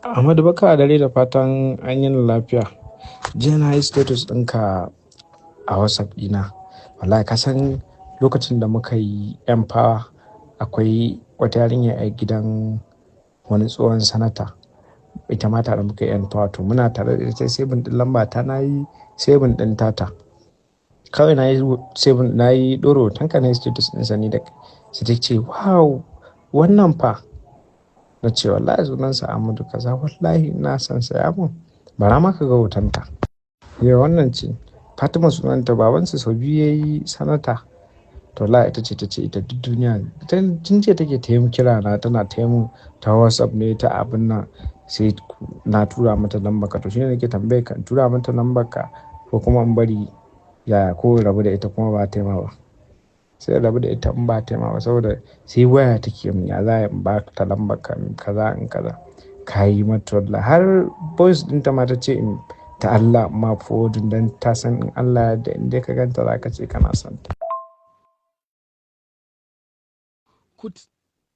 Ahmadu, baka dare, da fatan an yi lafiya. Jiya na yi status ɗinka a WhatsApp ɗina. Wallahi ka san lokacin da muka yi Empower, akwai wata yarinya a gidan wani tsohon sanata. Ita ma tare muka yi Empower, to muna tare da ita, saving ɗin lamba ta, na yi saving ɗin tata. Kawai na yi saving, na yi ɗora hotonka, na yi status ɗinsa ni da sai ta ce, "Wow, wannan fa?" Na ce, "Wallahi sunansa Ahmadu kaza, wallahi ina son sa ya mun." Bara ma ka ga hotonta. Yau wannan ce Fatima sunanta, babansa sau biyu ya yi sanata. To wallahi ita ce ta ce ita duk duniya tun jiya take ta yi kira na, tana ta yi ta WhatsApp ne ta abin nan, sai na tura mata lambar ka. To shine nake tambaye ka, in tura mata lambar ka ko kuma in bari, yaya, ko in rabu da ita kuma ba ta yi ma ba. Sai in rabu da ita in ba ta yi ma ba, saboda sai waya take min, ya za in ba ta lambar ka kaza in kaza. Ka yi mata wallahi har voice ɗinta ma ta ce in ta Allah ma forwarding, don ta san in Allah ya yarda in dai ka ganta za ka ce kana son ta. Kut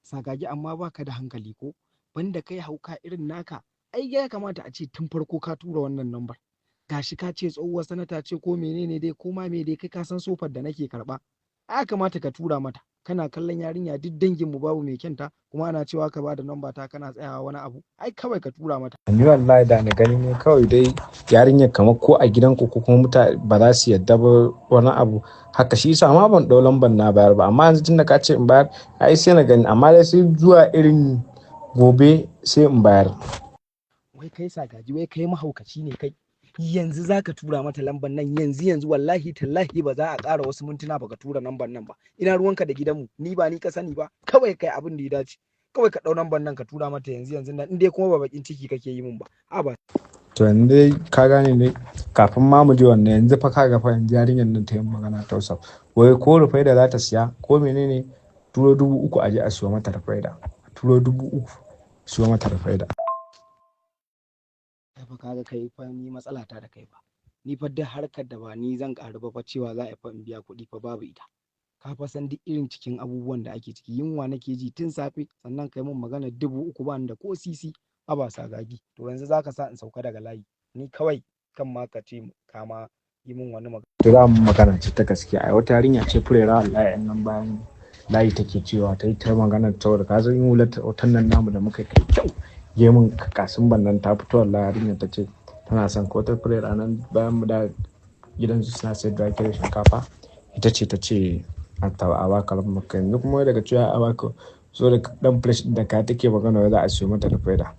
sagagi, amma baka da hankali ko banda kai hauka irin naka. Ai ya kamata a ce tun farko ka tura wannan lambar. Gashi ka ce tsohuwar sanata ce ko menene dai, ko ma me dai, kai ka san sofar da nake karba. Ai ya kamata ka tura mata. Kana kallon yarinya, duk dangin mu babu mai kyanta, kuma ana cewa ka bada namba ta, kana tsayawa wani abu. Ai kawai ka tura mata. Ni wallahi da na gani ne kawai dai yarinyar kamar ko a gidanku ko kuma mutane ba za su yadda ba wani abu haka, shi yasa ma ban ɗau lambar na bayar ba. Amma yanzu tunda ka ce in bayar, ai sai na gani, amma dai sai zuwa irin gobe sai in bayar. Wai kai sagaji, wai kai mahaukaci ne kai? Yanzu za ka tura mata lambar nan yanzu yanzu. Wallahi tallahi ba za a ƙara wasu mintuna baka tura lambar nan ba. Ina ruwanka da gidanmu? Ni ba ni ka sani ba. Kawai kai abin da ya dace, kawai ka ɗau lambar nan ka tura mata yanzu yanzu nan, in dai kuma ba bakin ciki kake yi min ba a ba. To yanzu dai ka gane ne, kafin ma mu je wannan, yanzu fa ka ga fa yanzu yarinyar nan ta yi magana ta WhatsApp. Wai ko rufaida za ta siya ko menene, turo 3,000 a je a siyo mata rufaida. Turo 3,000 siyo mata rufaida. Kai fa kaga kai fa, ni matsala ta da kai fa, ni fa duk harkar da ba ni zan ƙaru ba fa, cewa za a fa in biya kuɗi fa babu ita. Ka fa san duk irin cikin abubuwan da ake ciki, yunwa nake ji tun safe, sannan kai mun magana 3,000, ba ni da ko sisi. Haba sagagi, to yanzu zaka sa in sauka daga layi. Ni kawai kan ma ka ce ka ma yi min wani magana. To za mu magana ce ta gaskiya. Ai wata yarinya ce furera wallahi yan nan bayan layi take cewa ta yi ta magana, saboda ka san yin hular hoton nan namu da muka kai kyau. Gemun kasin bannan ta fito, wallahi yarinyar ta ce tana son ko ta furera nan bayan mu da gidansu suna sayar da wake da shinkafa. Ita ce ta ce a baka lambar ka, yanzu kuma daga cewa a baka so da ɗan fresh ɗin da ka take magana za a siyo mata rufaida.